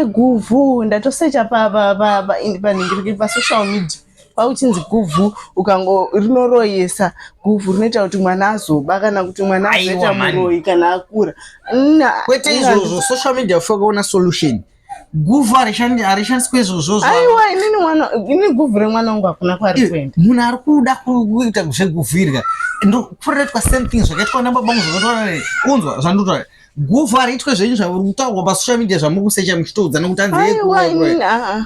Guvhu ndatosecha panhingiriki pasocial media kwakuchinzi guvhu ukango rinoroyesa, guvhu rinoita kuti mwana azoba kana kuti mwana azoita muroyi kana akura. Kwete izvozvo, social media ufanira kuona solution. Guvhu harishandiswe izvozvo. Aiwa, inini mwana, ini guvhu remwana wangu hakuna kwari kuenda. Munhu ari kuda kuita zveguvhu irya ndokutoitwa same thing zvakaitwa nababa vangu, zvakaitwa, unzwa zvandotaura. Guvhu hariitwe zvenyu zvauri kutaurwa pasocial media zvamuri kusecha muchitoudza nekuti anzi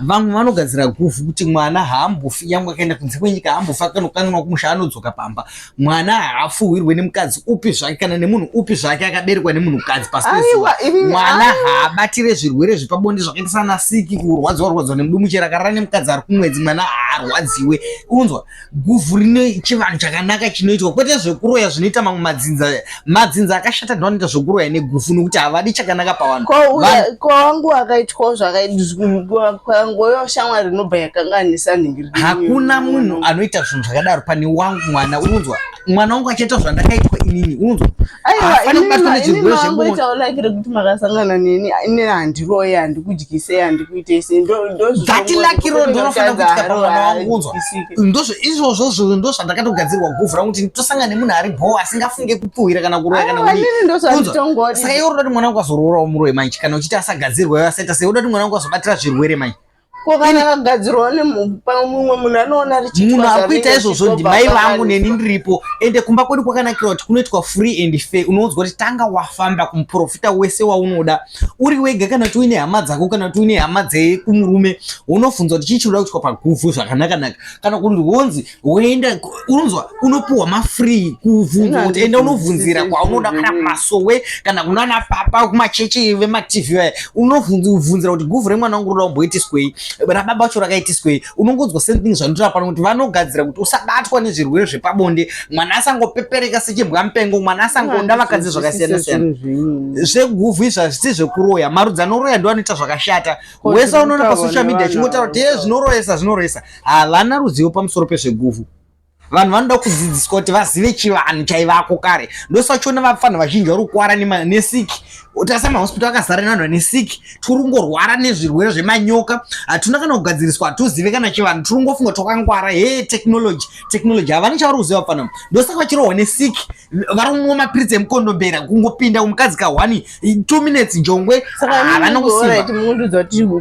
vamwe vanogadzira guvhu kuti mwana haambofi, nyangwe akaenda kunze kwenyika haambofi akanokanganwa kumusha, anodzoka pamba. Mwana haafuhwirwe nemukadzi upi zvake kana nemunhu upi zvake akaberekwa nemunhukadzi pasi pezuva. Mwana haabatire zvirwere zvepabonde zvakaita sana siki, kurwadziwa rwadziwa nemudumu chero akarara nemukadzi ari kumwedzi, mwana haarwadziwe. Unzwa, guvhu rine chivanhu chakanaka chinoitwa, kwete zvekuroya zvinoita mamwe madzinza. Madzinza akashata ndo anoita zvekuroya neguvhu nokuti havadi chakanaka pavanhu. Ko wangu akaitwawo zvakaitwangoyo shamwari inobva yakanganisa nhingiri. Hakuna munhu anoita zvinhu zvakadaro pane wangu mwana, unonzwa? Mwana wangu achaita zvandakaitwa inini, unonzwa? Haafaniri kubatwa nezvirwere zvebonde. Lucky rekuti makasangana neni, ini handiroye, handikudyise, handikuite sei. That lucky ro ndinofanira kuitika pamwana wangu, unzwa? Ndozvo izvozvo zvo ndo zvandakatogadzirwa guvhu rangu kuti nditosangana nemunhu ari bho asingafunge kupfuhwira kana kuroya kana kudii. Unzwa? Saka iwe unoda kuti mwana wangu azoroorawo muroyi manje, kana uchiti asagadzirwa asaita sei, unoda kuti mwana wangu azobatira zvirwere manje? Ko kana akagadzirwa nemumwe munhu anoona richiitwa, munhu ari kuita izvozvo ndimai vangu neni ndiripo. Ende kumba kwedu kwakanakira kuti kunoitwa free and fair. Unoudzwa kuti tanga wafamba kumuprofita wese waunoda uri wega, kana kuti uine hama dzako, kana kuti uine hama dzekumurume, unobvunzwa kuti chii chinoda kuitwa paguvhu zvakanaka-naka, kana kuti wonzi woenda, unonzwa, unopuhwa mafree kubvunzwa kuti enda unobvunzira kwaunoda, kana kumasowe kana kunana papa kumachechi vemaTV vaya, unobvunzira kuti guvhu remwana wangu roda kumboitiswei, rababa vacho rakaitiswei. Unongonzwa same thing zvanotora pano kuti vanogadzira kuti usabatwa nezvirwere zvepabonde, mwana asangopepereka sechibwa mupengo, mwana asangoda vakadzi zvakasiyana siyana. Zveguvhu izvi hazvisi zvekuroya. Marudzi anoroya ndo anoita zvakashata. Wese unoona pasocial media achingotaura kuti ye zvinoroyesa, zvinoroyesa, havana ruzivo pamusoro pezveguvhu. Vanhu vanoda kudzidziswa kuti vazive chivanhu chaivako kare. Ndosachiona vapfanha vazhinji vari kukwara nesiki. Tarisa mahospital akazara nevanhu vane siki. Tiri kungorwara nezvirwere zvemanyoka, hatuna kana kugadziriswa, hatuzive kana chivanhu, tiri kungofunga twakangwara. He, technology, technology, havana chavari kuziva vapfanha. Ndosaka vachirohwa nesiki, vari kumwa mapiritsi emukondombera, kungopinda kumukadzi ka 1 2 minutes njongwe, havana kusimba. Mundiudza kuti